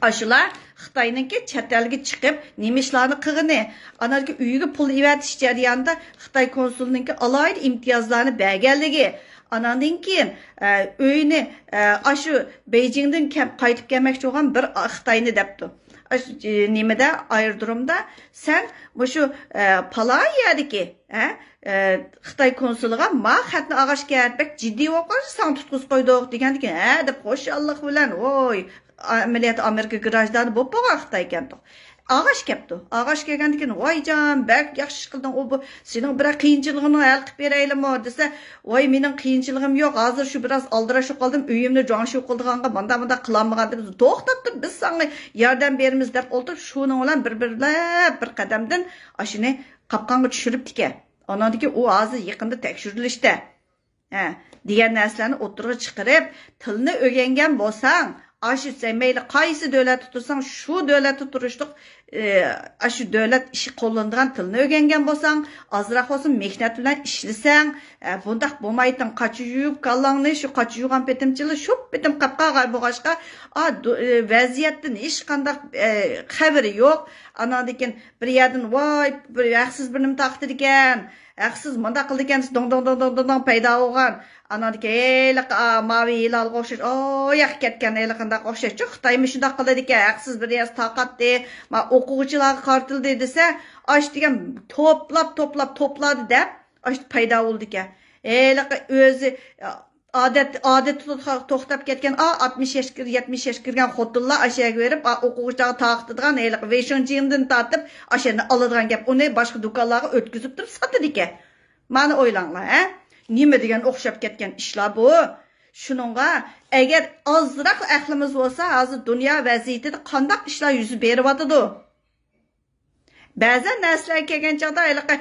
ئاشۇلار خىتاينىڭكى چەت ئەلگە چىقىپ نېمە ئىشلارنى قىلغىنى، ئاناندىكى ئۆيىگە پۇل ئېۋەتىش جەريانىدا خىتاي كونسۇلىنىڭكى ئالاھىدە ئىمتىيازلارنى بەرگەنلىكى، ئاناندىن كېيىن، ئە، ئۆينى، ئە، ئاشۇ بېيجىڭدىن كەم-، قايتىپ كەلمەكچى بولغان بىر، ئا، خىتاينى دەپتۇ. ئاشۇ، ئە، نېمىدە، ئايرودرومدا سەن مۇشۇ، ئە، پالايەدىكى، ئە، ئە، خىتاي كونسۇلىغا ما خەتنى ئالغاچ كەت، بەك جىددىي بولۇپ قالسا ساڭا تۇتقۇزۇپ قويدۇق دېگەندىكىن، ھە دەپ خۇشاللىق بىلەن، ۋوي، ئەمەلىيەتتە ئامېرىكا گراژدانى بولۇپ بولغان خىتايكەنتۇق. ئالغاچ كەپتۇ. ئالغاچ كەلگەندىكىن، ۋايجان، بەك ياخشى ئىش قىلدىڭ، ئۇ بۇ سېنىڭ بىرەر قىيىنچىلىقىڭنى ھەل قىلىپ بېرەيلىمۇ دېسە، ۋاي، مېنىڭ قىيىنچىلىقىم يوق، ھازىر شۇ بىراز ئالدىراش بولۇپ قالدىم، ئۆيۈمنى جۇاڭشيۇ قىلىدىغانغا مانداق مانداق قىلالمىغان دەپ، توختاپ تۇر، بىز ساڭا ياردەم بېرىمىز دەپ ئولتۇرۇپ، شۇنىڭ بىلەن بىر بىرلەپ بىر قەدەمدىن ئاشۇنى قاپقانغا چۈشۈرۈپتىكەن. ئاناندىن كېيىن ئۇ ھازىر يېقىندا تەكشۈرۈلۈشتە. ھە، دېگەن نەرسىلەرنى ئوتتۇرىغا چىقىرىپ، تىلنى ئۆگەنگەن بولساڭ، ئاشۇ سەن مەيلى قايسى دۆلەتتە تۇرساڭ، شۇ دۆلەتتە تۇرۇشلۇق، ئى، ئاشۇ دۆلەت ئىشى قوللىنىدىغان تىلنى ئۆگەنگەن بولساڭ، ئازراق بولسا مېھنەت بىلەن ئىشلىسەڭ، ئە، بۇنداق بولمايتتىڭ، قاچا يۇيۇپ كاللاڭنى، شۇ قاچا يۇغان پېتىمچىلا شۇ پېتىم قاپقالغان بولغاچقا، ئا، دۇ-، ئى، ۋەزىيەتتىن ھېچقانداق، ئە، خەۋىرى يوق. ئاناندىن كېيىن بىر يەردىن، ۋاي، بىر ھەقسىز بىر نېمە تارقىتىدىكەن. ھەقسىز مۇنداق قىلىدىكەنسىز، دوڭ، دوڭ، دوڭ، دوڭ، دوڭ، دوڭ پەيدا بولغان. ئاناندىكى ھېلىقى، ئا، ماۋى ھىلالغا ئوخشاش، ئاياق كەتكەن ھېلىقىنداق ئوخشاشچۇ. خىتايمۇ شۇنداق قىلىدىكەن، ھەقسىز بىر نەرسە تارقاتتى، ما ئوقۇغۇچىلارغا قارىتىلدى دېسە، ئاش دېگەن توپلاپ، توپلاپ، توپلادى دەپ، ئاش پەيدا بولىدىكەن. ھېلىقى ئۆزى، ئادەت، ئادەتتە تو-، توختاپ كەتكەن، ئا، ئاتمىش ياشقا، يەتمىش ياشقا كىرگەن خوتۇنلار ئاشۇ يەرگە بېرىپ، ئا، ئوقۇغۇچىلارغا تارقىتىدىغان ھېلىقى ۋېيشۇنجيىڭدىن تارتىپ، ئاشۇ يەرنى ئالىدىغان گەپ، ئۇنى باشقا دۇكانلارغا ئۆتكۈزۈپ تۇرۇپ ساتىدىكەن. مانا ئويلاڭلار، ھە؟ نېمە دېگەن ئوخشاپ كەتكەن ئىشلار بۇ. شۇنىڭغا ئەگەر ئازراق ئەقلىمىز بولسا، ھازىر دۇنيا ۋەزىيىتىدە قانداق ئىشلار يۈز بېرىۋاتىدۇ؟ بەزەن نەرسىلەرگە كەلگەن چاغدا، ھېلىقى،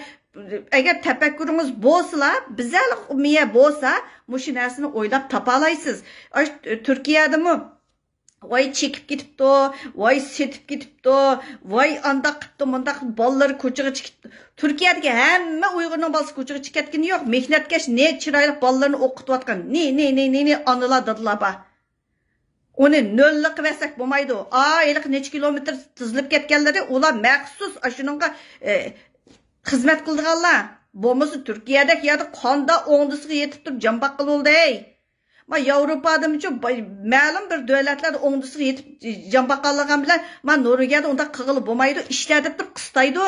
ئەگەر تەپەككۇرىڭىز بولسىلا، بىزەرلىك مىيە بولسا، مۇشۇ نەرسىنى ئويلاپ تاپالايسىز. ئاشۇ تۈركىيەدىمۇ، ۋاي چېكىپ كېتىپتۇ، ۋاي سېتىپ كېتىپتۇ، ۋاي ئانداق قىپتۇ، مۇنداق قىپتۇ، بالىلىرى كوچىغا چىقىپ، تۈركىيەدىكى ھەممە ئۇيغۇرنىڭ بالىسى كوچىغا چىقىپ كەتكىنى يوق. مېھنەتكەش نى چىرايلىق بالىلىرىنى ئوقۇتۇۋاتقان نى، نى، نى، نى، نى ئانىلار، دادىلار بار. ئۇنى نۆللا قىلىۋەتسەك بولمايدۇ. ئا، ھېلىقى نەچچە كىلومېتىر تىزىلىپ كەتكەنلىرى، ئۇلار مەخسۇس ئاشۇنىڭغا، ئە، خىزمەت قىلىدىغانلار. بولمىسا تۈركىيەدەك يەردە قاندا ئوڭدىسىغا يېتىپ تۇرۇپ جان باققىلى بولدى. ما ياۋروپادىمۇچۇ، مەلۇم بىر دۆلەتلەردە ئوڭدىسىغا يېتىپ جان باققانلىغان بىلەن، ما نورۋېگىيەدە ئۇنداق قىلغىلى بولمايدۇ، ئىشلە دەپ تۇرۇپ قىستايدۇ.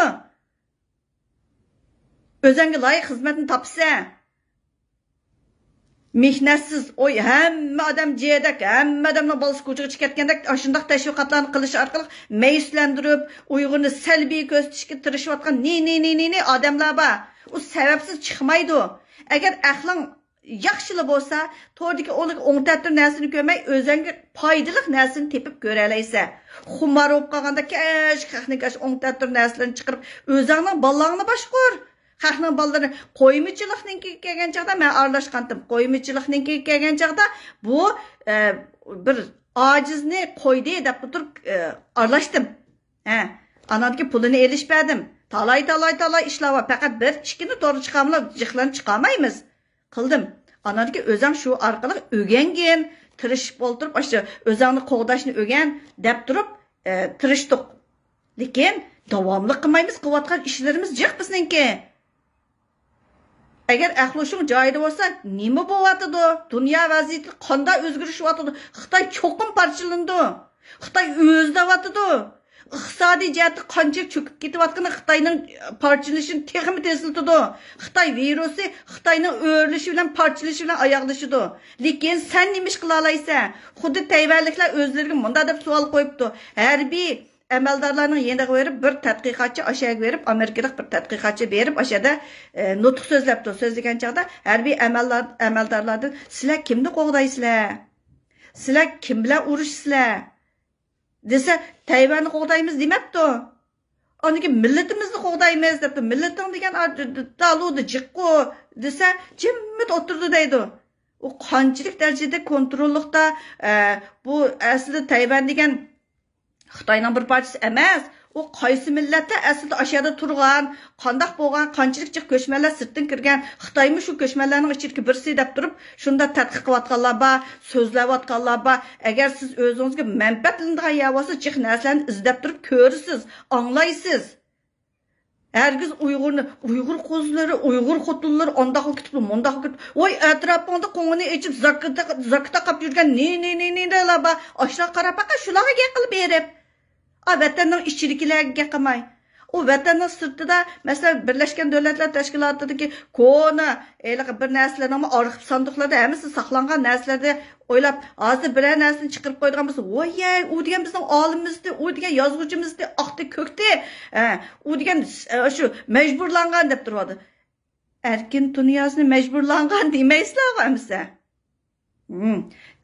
ئۆزەڭگە لايىق خىزمەتنى تاپىسەن. مېھنەتسىز، ئوي، ھەممە ئادەم جېدەك، ھەممە ئادەمنىڭ بالىسى كوچىغا چىقىپ كەتكەندەك، ئاشۇنداق تەشۋىقاتلارنى قىلىش ئارقىلىق مەيۈسلەندۈرۈپ، ئۇيغۇرنى سەلبىي كۆرسىتىشكە تىرىشىۋاتقان نى، نى، نى، نى، نى ئادەملەر بار. ئۇ سەۋەبسىز چىقمايدۇ. ئەگەر ئەقلىڭ ياخشىلا بولسا، توردىكى ئۇنىڭ ئوڭ تەتۈر نەرسىنى كۆرمەي، ئۆزەڭگە پايدىلىق نەرسىنى تېپىپ كۆرەلەيسەن. خۇمار بولۇپ قالغاندا كەچ خەقنىڭ كەچ ئوڭ تەتۈر نەرسىلىرىنى چىقىرىپ، ئۆزەڭنىڭ بالىلارنى باشقۇر. خەقنىڭ بالىلىرى قويمىچىلىقنىڭكىگە كەلگەن چاغدا مەن ئارىلاشقانتىم. قويمىچىلىقنىڭكىگە كەلگەن چاغدا بۇ، ئە، بىر ئاجىزنى قويدى دەپ تۇرۇپ، ئە، ئارىلاشتىم. ھە، ئاناندىكى پۇلىنى ئېلىش بەردىم. تالاي، تالاي، تالاي ئىشلار بار. پەقەت بىر ئىككىنى تورغا چىقارمىلا، جىقلارنى چىقارمايمىز. قىلدىم. ئاناندىكى ئۆزەڭ شۇ ئارقىلىق ئۆگەنگىن. تىرىشىپ ئولتۇرۇپ، ئاشۇ ئۆزەڭنى قوغداشنى ئۆگەن دەپ تۇرۇپ، ئە، تىرىشتۇق. لېكىن داۋاملىق قىلمايمىز، قىلىۋاتقان ئىشلىرىمىز جىق بىزنىڭكى. ئەگەر ئەقلى ھوشۇڭ جايىدا بولسا، نېمە بولۇۋاتىدۇ؟ دۇنيا ۋەزىيىتى قانداق ئۆزگىرىشىۋاتىدۇ؟ خىتاي چوقۇم پارچىلىنىدۇ. خىتاي ئۆزلەۋاتىدۇ. ئىقتىسادىي جەھەتتە قانچىلىك چۆكۈپ كېتىۋاتقىنى خىتاينىڭ پارچىلىنىشىنى تېخىمۇ تېزلىتىدۇ. خىتاي ۋىرۇسى خىتاينىڭ ئۆرلىشى بىلەن، پارچىلىنىشى بىلەن ئاياغلىشىدۇ. لېكىن سەن نېمە ئىش قىلالايسەن؟ خۇددى تەيۋەنلىكلەر ئۆزلىرىگە مۇنداق دەپ سوئال قويۇپتۇ. ھەربىي ئەمەلدارلارنىڭ يېنىغا بېرىپ، بىر تەتقىقاتچى ئاشەگە بېرىپ، ئامېرىكىلىق بىر تەتقىقاتچى بېرىپ، ئاشەدە، ئە، نۇتۇق سۆزلەپتۇ. سۆزلىگەن چاغدا ھەربىي ئەمەلدار-، ئەمەلدارلاردىن، «سىلەر كىمنى قوغدايسىلەر؟ سىلەر كىم بىلەن ئۇرۇشىسىلەر؟» دېسە، «تەيۋەننى قوغدايمىز» دېمەپتۇ. ئاندىن كېيىن «مىللىتىمىزنى قوغدايمىز» دەپتۇ. «مىللىتىڭ دېگەن ئا-، د-، د-، دالۇدا جىققۇ» دېسە، جىممىدە ئولتۇرىدۇ دەيدۇ. ئۇ قانچىلىك دەرىجىدە كونتروللۇقتا، ئە، بۇ ئەسلىدە تەيۋەن دېگەن خىتاينىڭ بىر پارچىسى ئەمەس. ئۇ قايسى مىللەتتە ئەسلىدە ئاشۇ يەردە تۇرغان، قانداق بولغان، قانچىلىك جىق كۆچمەنلەر سىرتتىن كىرگەن، خىتايمۇ شۇ كۆچمەنلەرنىڭ ئىچىدىكى بىرسى دەپ تۇرۇپ، شۇنداق تەتقىق قىلىۋاتقانلار بار، سۆزلەۋاتقانلار بار. ئەگەر سىز ئۆزىڭىزگە مەنپەئەتلىنىدىغان يەر بولسا، جىق نەرسىلەرنى ئىزدەپ تۇرۇپ كۆرىسىز، ئاڭلايسىز. ھەرگىز ئۇيغۇرنى، ئۇيغۇر قىزلىرى، ئۇيغۇر خوتۇنلىرى ئانداقلا كېتىپتۇ، مۇنداقلا كېتىپ، ۋاي، ئەتراپىڭدا قوڭىنى ئېچىپ، زاكا تاقاپ، زاكا تاقاپ يۈرگەن نى، نى، نى، نى، نېلەر بار. ئاشۇلارغا قاراپ باققىن، شۇلارغا گەپ قىلىپ بېرىپ. ئا، ۋەتەننىڭ ئىچىدىكىلەرگە گەپ قىلماي. ئۇ ۋەتەننىڭ سىرتىدا، مەسىلەن، بىرلەشكەن دۆلەتلەر تەشكىلاتىدىكى كونا، ھېلىقى بىر نەرسىلەرنىڭمۇ ئارخىپ ساندۇقلىرىدا ھەممىسى ساقلانغان نەرسىلەردە ئويلاپ، ھازىر بىرەر نەرسىنى چىقىرىپ قويىدىغان بولسا، ۋاي، ئۇ دېگەن بىزنىڭ ئالىمىمىزدى، ئۇ دېگەن يازغۇچىمىزدى، ئاقتى، كۆكتى، ئە، ئۇ دېگەن، ئە، شۇ مەجبۇرلانغان دەپ تۇرۇۋاتىدۇ. ئەركىن تۇنىيازنى مەجبۇرلانغان دېمەيسىلەرغۇ ئەمىسە؟ ھىم.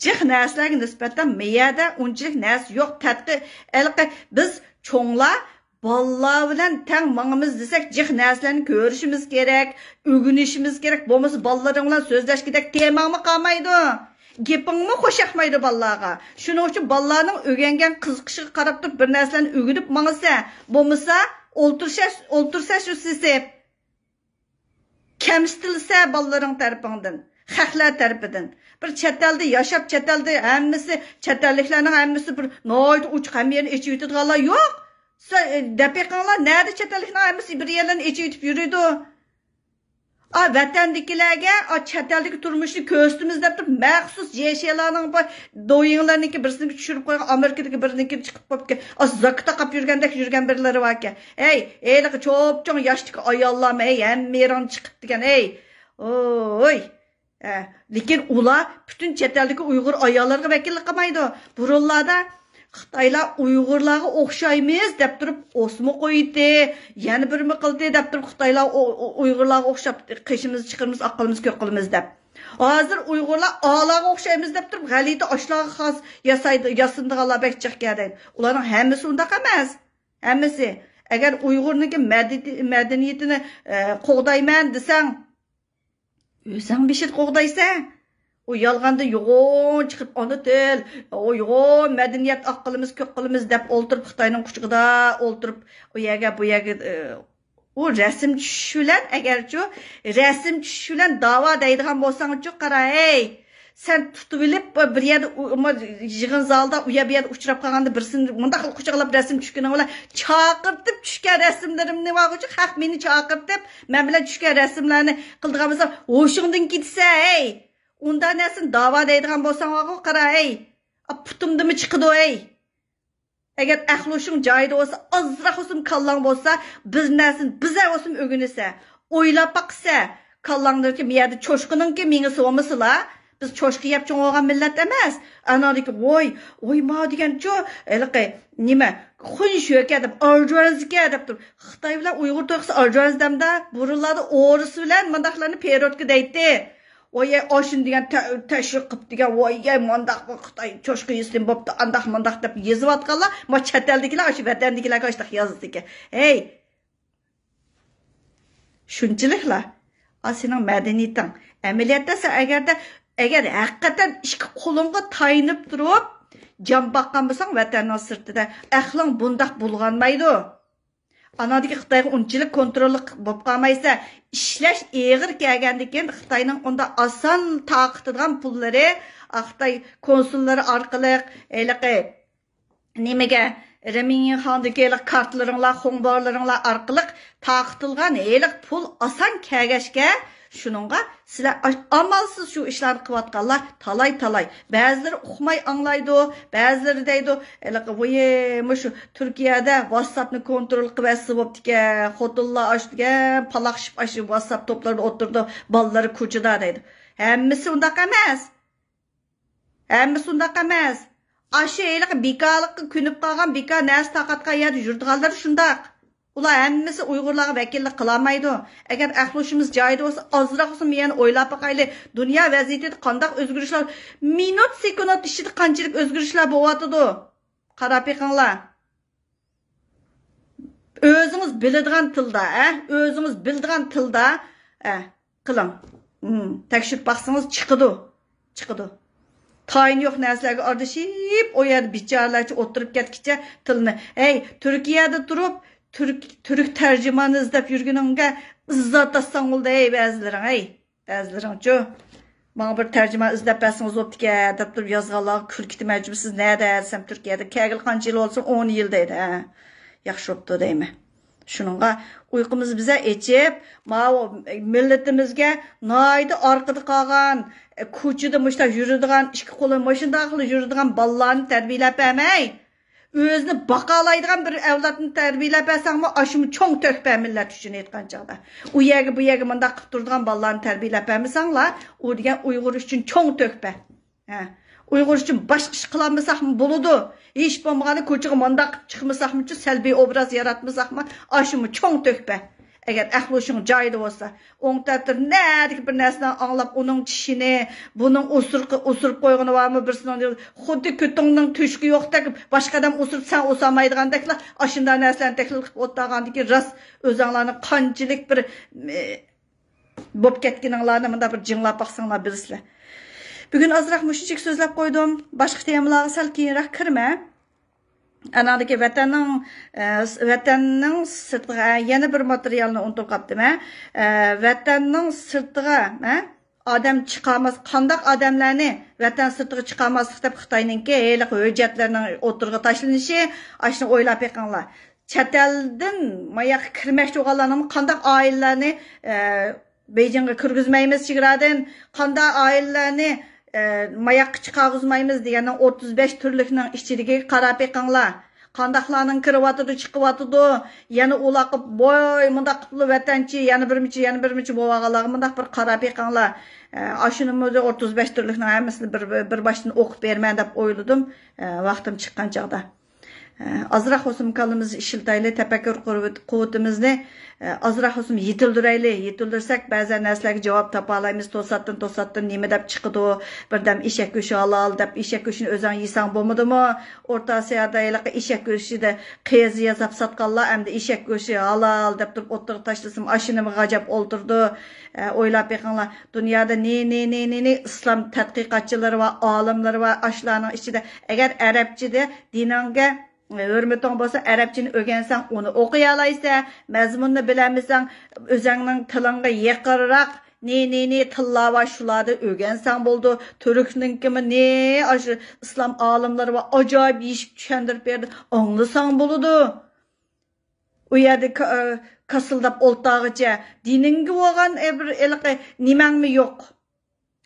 جىق نەرسىلەرگە نىسبەتەن مەيەدە ئۇنچىلىك نەرسە يوق. تەتقى-، ھېلىقى بىز چوڭلار بالىلار بىلەن تەڭ ماڭىمىز دېسەك، جىق نەرسىلەرنى كۆرۈشىمىز كېرەك، ئۆگىنىشىمىز كېرەك. بولمىسا بالىلىرىڭ بىلەن سۆزلەشكۈدەك تېماڭمۇ قالمايدۇ. گېپىڭمۇ خۇش ياقمايدۇ بالىلارغا. شۇنىڭ ئۈچۈن بالىلارنىڭ ئۆگەنگەن قىزىقىشىغا قاراپ تۇرۇپ بىر نەرسىلەرنى ئۆگىنىپ ماڭىسەن. بولمىسا ئولتۇرسا، ئولتۇرسا شۇ سېسىپ. كەمسىتىلسە بالىلىرىڭ تەرىپىڭدىن، خەقلەر تەرىپىدىن. بىر چەت ئەلدە ياشاپ، چەت ئەلدە ھەممىسى، چەت ئەللىكلەرنىڭ ھەممىسى بىر ناھايىتى ئوچۇق، ھەممە يېرىنى ئېچىۋېتىدىغانلار يوق. سە-، دەپ بېقىڭلار، نەدە چەت ئەللىكنىڭ ھەممىسى بىر يەرلەرنى ئېچىۋېتىپ يۈرىدۇ؟ ئا، ۋەتەندىكىلەرگە، ئا، چەت ئەلدىكى تۇرمۇشنى كۆرسىتىمىز دەپ تۇرۇپ، مەخسۇس جيې شىيەنلارنىڭ بۇ دويىڭلارنىڭكى بىرسىنىڭكى چۈشۈرۈپ قويغان، ئامېرىكىدىكى بىرىنىڭكى چىقىپ قوپتىكەن. ئا، زاكا تاقاپ يۈرگەندەك يۈرگەن بىرلىرى باركەن. ھەي، ھېلىقى چوپچوڭ ياشتىكى ئاياللارمۇ، ھەي، ھەممە يېرىڭنى چىقىپتىكەن، ھەي. ئوي. ئە، لېكىن ئۇلار پۈتۈن چەت ئەلدىكى ئۇيغۇر ئاياللىرىغا ۋەكىللىك قىلمايدۇ. بۇرۇنلاردا خىتايلار ئۇيغۇرلارغا ئوخشايمىز دەپ تۇرۇپ، ئوسما قويدى، يەنە بىرمە قىلدى دەپ تۇرۇپ، خىتايلار ئۇ-، ئۇ-، ئۇيغۇرلارغا ئوخشاپ قېشىمىزنى چىقىرىمىز، ئاق قىلىمىز، كۆك قىلىمىز دەپ. ھازىر ئۇيغۇرلار ئالارغا ئوخشايمىز دەپ تۇرۇپ، غەلىتە ئاشلارغا خاس ياسايدۇ، ياسىنىدىغانلار بەك جىق كەدەيدۇ. ئۇلارنىڭ ھەممىسى ئۇنداق ئەمەس. ھەممىسى. ئەگەر ئۇيغۇرنىڭكى مەدەنىي-، مەدەنىيىتىنى، ئە، قوغدايمەن دېسەڭ، ئۆزۈڭ بېشىدا قوغدايسەن. ئۇ يالغاندا يوغان چىقىپ، ئانا تىل، ئۇيغۇر مەدەنىيەت ئاق قىلىمىز، كۆك قىلىمىز دەپ ئولتۇرۇپ، خىتاينىڭ قۇچىقىدا ئولتۇرۇپ، ئۇ يەرگە، بۇ يەرگە، ئە، ئۇ رەسىم چۈشۈش بىلەن، ئەگەرچۇ رەسىم چۈشۈش بىلەن داۋا دەيدىغان بولساڭچۇ، قارا، ھەي، سەن تۇتۇۋېلىپ، بىر يەردە ئۇ-، ئۇ-، يىغىن زالىدا ئۇ يەر بۇ يەردە ئۇچراپ قالغاندا، بىرسىنى مۇنداق قىلىپ قۇچاقلاپ رەسىم چۈشكىنىڭ بىلەن، چاقىرتىپ چۈشكەن رەسىملىرىمنى بارغۇچە، خەق مېنى چاقىرتىپ، مەن بىلەن چۈشكەن رەسىملەرنى قىلىدىغان بولسا، ھوشۇڭدىن كېتىسەن، ھەي! ئۇنداق نەرسىنى داۋا دەيدىغان بولساڭلارغۇ قارا، ئەي. ئا، پۇتۇمدىمۇ چىقىدۇ، ئەي. ئەگەر ئەقلى ھوشۇڭ جايىدا بولسا، ئازراق بولسىمۇ كاللاڭ بولسا، بىر نەرسىنى بىزە بولسىمۇ ئۆگىنىسە، ئويلاپ باقسا، كاللاڭدىكى مىيەدە چوشقىنىڭكى مېڭىسى بولمىسىلا، بىز چوشقا يەپ چوڭ بولغان مىللەت ئەمەس. ئانادىكى ۋوي، ۋوي ما دېگەنچۇ، ھېلىقى نېمە، خۇن شۆكە دەپ، ئارجۇەنزىكە دەپ تۇرۇپ. خىتاي بىلەن ئۇيغۇر تويقىسى ئارجۇەنز دەمدا، بۇرۇنلاردا ئورۇس بىلەن مۇنداقلارنى پېروتكا دەيتتى. ۋاي، ئاشۇنى دېگەن تە-، تەشۋىق قىپ دېگەن، ۋاي، مانداق بۇ خىتاي چوشقا يېسىنى بوپتۇ، ئانداق مانداق دەپ يېزىۋاتقانلار، ما چەت ئەلدىكىلەر ئاشۇ ۋەتەندىكىلەرگە ئاشۇنداق يازىدىكەن. ھەي، شۇنچىلىكلا. ئا، سېنىڭ مەدەنىيىتىڭ. ئەمەلىيەتتە سەن ئەگەردە، ئەگەر ھەقىقەتەن ئىككى قولۇڭغا تايىنىپ تۇرۇپ، جان باققان بولساڭ ۋەتەننىڭ سىرتىدا، ئەقلىڭ بۇنداق بۇلغانمايدۇ. ئانادىكى خىتايغا ئۇنچىلىك كونتروللۇق بولۇپ قالمايسەن. ئىشلەش ئېغىر كەلگەندىن كېيىن خىتاينىڭ ئۇنداق ئاسان تارقىتىدىغان پۇللىرى، خىتاي كونسۇللىرى ئارقىلىق، ھېلىقى نېمىگە، رېمىنخاندىكى ھېلىقى كارتىلىرىڭلار، خۇڭبارلىرىڭلار ئارقىلىق تارقىتىلغان ھېلىقى پۇل ئاسان كەلگەچكە، شۇنىڭغا سىلەر ئاش-، ئامالسىز شۇ ئىشلارنى قىلىۋاتقانلار تالاي-تالاي. بەزىلىرى ئۇقماي ئاڭلايدۇ، بەزىلىرى دەيدۇ، ھېلىقى، ۋىي، مۇشۇ تۈركىيەدە ۋاتساپنى كونترول قىلىۋەتسە بوپتىكەن، خوتۇنلار ئاشۇ دېگەن پالاقشىپ ئاشۇ ۋاتساپ توپلىرىدا ئولتۇرىدۇ، بالىلىرى كوچىدا دەيدۇ. ھەممىسى ئۇنداق ئەمەس. ھەممىسى ئۇنداق ئەمەس. ئاشۇ ھېلىقى بىكارلىققا كۆنۈپ قالغان، بىكار نەرسە تارقاتقان يەردە يۈرىدىغانلار شۇنداق. ئۇلار ھەممىسى ئۇيغۇرلارغا ۋەكىللىك قىلالمايدۇ. ئەگەر ئەقلى ھوشىمىز جايىدا بولسا، ئازراق بولسىمۇ يەنە ئويلاپ باقايلى. دۇنيا ۋەزىيىتىدە قانداق ئۆزگىرىشلەر، مىنۇت، سېكۇنت ئىچىدە قانچىلىك ئۆزگىرىشلەر بولۇۋاتىدۇ. قاراپ بېقىڭلار. ئۆزىڭىز بىلىدىغان تىلدا، ئە، ئۆزىڭىز بىلىدىغان تىلدا، ئە، قىلىڭ. ھىم، تەكشۈرۈپ باقسىڭىز چىقىدۇ. چىقىدۇ. تايىنى يوق نەرسىلەرگە ئارىلىشىپ، ئۇ يەردە بىچارىلەرچە ئولتۇرۇپ كەتكىچە تىلنى. ھەي، تۈركىيەدە تۇرۇپ، تۈرك، تۈرك تەرجىمانى ئىزدەپ يۈرگىنىڭگە ئىززەت تاپساڭ بولدى، ھەي، بەزىلىرىڭ، ھەي. بەزىلىرىڭچۇ، ماڭا بىر تەرجىمە ئىزدەپ بەرسىڭىز بوپتىكەن، دەپ تۇرۇپ يازغانلارغا كۈلكە تېمەجۈ، سىز نەدە دېسەم، تۈركىيەدە كەلگىلى قانچە يىل بولسۇن، ئون يىل دەيدۇ. ھە، ياخشى بوپتۇ دەيمەن. شۇنىڭغا ئۇيقۇمىز بىزە ئېچىپ، ماۋۇ مىللىتىمىزگە ناھايىتى ئارقىدا قالغان، كوچىدا مۇشۇنداق يۈرىدىغان، ئىككى قولى مۇشۇنداق يۈرىدىغان بالىلارنى تەربىيەلەپ بەرمەي، ئۆزىنى باقالايدىغان بىر ئەۋلادنى تەربىيەلەپ بەرسەڭمۇ، ئاشۇمۇ چوڭ تۆھپە مىللەت ئۈچۈن ئېيتقان چاغدا. ئۇ يەرگە، بۇ يەرگە مۇنداق قىلىپ تۇرىدىغان بالىلارنى تەربىيەلەپ بەرمىسەڭلار، ئۇ دېگەن ئۇيغۇر ئۈچۈن چوڭ تۆھپە. ھە. ئۇيغۇر ئۈچۈن باشقا ئىش قىلالمىساقمۇ بولىدۇ. ھېچ بولمىغاندا كوچىغا مۇنداق قىلىپ چىقمىساقمۇچۇ، سەلبىي ئوبراز ياراتمىساقمۇ، ئاشۇمۇ چوڭ تۆھپە. ئەگەر ئەقلى ھوشۇڭ جايىدا بولسا، ئوڭ تەرەپتە نەدىكى بىر نەرسىنى ئاڭلاپ، ئۇنىڭ چىشىنى، بۇنىڭ ئوسۇرۇق-، ئوسۇرۇپ قويغىنى بارمۇ بىرسىنىڭ، خۇددى كۆتۈڭنىڭ تۆشۈكى يوقتەك، باشقا ئادەم ئوسۇرۇپ، سەن ئوسالمايدىغاندەكلا، ئاشۇنداق نەرسىلەرنى تەھلىل قىلىپ ئولتۇرغاندىكىن، راست ئۆزەڭلارنىڭ قانچىلىك بىر، ئى، بوپ كەتكىنىڭلارنى مۇنداق بىر جىڭلاپ باقساڭلار بىلىسىلەر. بۈگۈن ئازراق مۇشۇنچىلىك سۆزلەپ قويدۇم. باشقا تېمىلارغا سەل كېيىنرەك كىرىمەن. ئاناڭدىكى ۋەتەننىڭ، ئە، ۋەتەننىڭ سىرتىغا، ئە، يەنە بىر ماتېرىيالنى ئۇنتۇپ قاپتىمەن. ئە، ۋەتەننىڭ سىرتىغا، ئە، ئادەم چىقارماس، قانداق ئادەملەرنى ۋەتەن سىرتىغا چىقارماسلىق دەپ خىتاينىڭكى ھېلىقى ھۆججەتلىرىنىڭ ئوتتۇرىغا تاشلىنىشى، ئاشۇنى ئويلاپ بېقىڭلار. چەت ئەلدىن ماياققا كىرمەكچى بولغانلارنىڭ قانداق ئائىلىلەرنى، ئە، بېيجىڭغا كىرگۈزمەيمىز چېگرادىن، قانداق ئائىلىلەرنى، ئە، ماياققا چىقارغۇزمايمىز دېگەننىڭ ئوتتۇز بەش تۈرلۈكنىڭ ئىچىدىكىگە قاراپ بېقىڭلار. قانداقلارنىڭ كىرىۋاتىدۇ، چىقىۋاتىدۇ، يەنە ئۇلارغا بوي، مۇنداق قىپلا ۋەتەنچى، يەنە بىرمىچى، يەنە بىرمىچى بولۇۋالغانلارغا مۇنداق بىر قاراپ بېقىڭلار. ئە، ئاشۇنىمۇ ئوتتۇز بەش تۈرلۈكنىڭ ھەممىسىنى بىر، بىر باشتىن ئوقۇپ بېرىمەن دەپ ئويلىدىم، ئە، ۋاقتىم چىققان چاغدا. ئازراق بولسىمۇ كاللىمىزنى ئىشلىتەيلى، تەپەككۇر قۇۋۋىتىمىزنى، ئازراق بولسىمۇ يېتىلدۈرەيلى. يېتىلدۈرسەك، بەزەن نەرسىلەرگە جاۋاب تاپالايمىز. توساتتىن، توساتتىن نېمە دەپ چىقىدۇ؟ بىردەم ئېشەك گۆشى ھالال دەپ، ئېشەك گۆشىنى ئۆزۈڭ يېسەڭ بولمىدىمۇ؟ ئورتا ئاسىيادا ھېلىقى ئېشەك گۆشىدە قېزا ياساپ ساتقانلار ئەمدى ئېشەك گۆشى ھالال دەپ تۇرۇپ ئوتتۇرىغا تاشلىسىمۇ، ئاشۇ نېمىگە غاجاپ ئولتۇرىدۇ؟ ئويلاپ بېقىڭلار. دۇنيادا نى، نى، نى، نى، نى ئىسلام تەتقىقاتچىلىرى بار، ئالىملىرى بار. ئاشۇلارنىڭ ئىچىدە ئەگەر ئەرەبچىدە دىنىڭگە ھۆرمىتىڭ بولسا، ئەرەبچىنى ئۆگەنسەڭ، ئۇنى ئوقۇيالايسەن. مەزمۇننى بىلەلمىسەڭ، ئۆزەڭنىڭ تىلىڭغا يېقىنراق نى، نى، نى تىللار بار، شۇلاردا ئۆگەنسەڭ بولىدۇ. تۈركنىڭكىمۇ نى، ئاشۇ ئىسلام ئالىملىرى بار، ئاجايىپ يېشىپ چۈشەندۈرۈپ بەردى، ئاڭلىساڭ بولىدۇ. ئۇ يەردە كا-، كاسىلداپ ئولتۇرغىچە دىنىڭگە بولغان، ئە، بىر ھېلىقى نېمەڭمۇ يوق.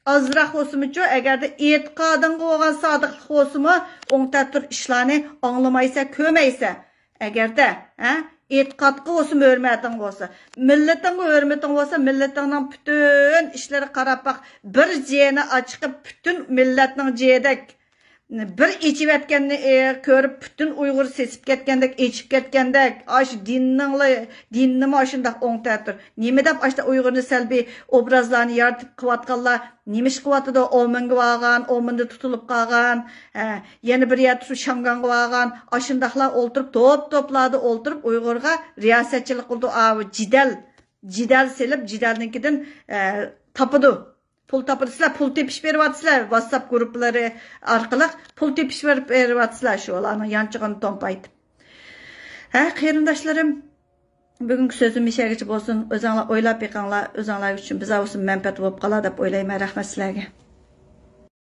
ئازراق بولسىمۇچۇ، ئەگەردە ئېتىقادىڭغا بولغان سادىقلىق بولسىمۇ، ئوڭ تەتۈر ئىشلارنى ئاڭلىمايسەن، كۆرمەيسەن. ئەگەردە، ھە، ئېتىقادقا بولسىمۇ، ھۆرمىتىڭ بولسا، مىللىتىڭغا ھۆرمىتىڭ بولسا، مىللىتىڭنىڭ پۈتۈن ئىشلىرىغا قاراپ باق. بىر جېنى ئاچىقىپ، پۈتۈن مىللەتنىڭ جېدەك بىر ئېچىۋەتكەننى، ئى، كۆرۈپ، پۈتۈن ئۇيغۇر سېسىپ كەتكەندەك، ئېچىپ كەتكەندەك، ئاش دىننىڭلا، دىننىمۇ ئاشۇنداق ئوڭ تەتۈر. نېمە دەپ ئاشتا ئۇيغۇرنى سەلبىي ئوبرازلارنى يارىتىپ قىلىۋاتقانلار نېمە ئىش قىلىۋاتىدۇ؟ ئومىنگە بارغان، ئومىندا تۇتۇلۇپ قالغان، ھە، يەنە بىر يەردە شۇ شياڭگاڭغا بارغان، ئاشۇنداقلار ئولتۇرۇپ، توپ-توپلاردا ئولتۇرۇپ ئۇيغۇرغا رىياسەتچىلىك قىلىدۇ. ئاۋۇ جېدەل، جېدەل سېلىپ، جېدەلنىڭكىدىن، ئە، تاپىدۇ. پۇل تاپىدۇ. سىلەر پۇل تېپىش بېرىۋاتىسىلەر، ۋاتساپ گۇرۇپپىلىرى ئارقىلىق پۇل تېپىش بېرىپ بېرىۋاتىسىلەر، شۇ ئۇلارنىڭ يانچۇقىنى تومپايتىپ. ھە، قېرىنداشلىرىم، بۈگۈنكى سۆزۈم مۇشۇ يەرگىچە بولسۇن. ئۆزۈڭلار ئويلاپ بېقىڭلار، ئۆزۈڭلار ئۈچۈن بىزار بولسۇن مەنپەئەت بولۇپ قالار دەپ ئويلايمەن. رەھمەت سىلەرگە.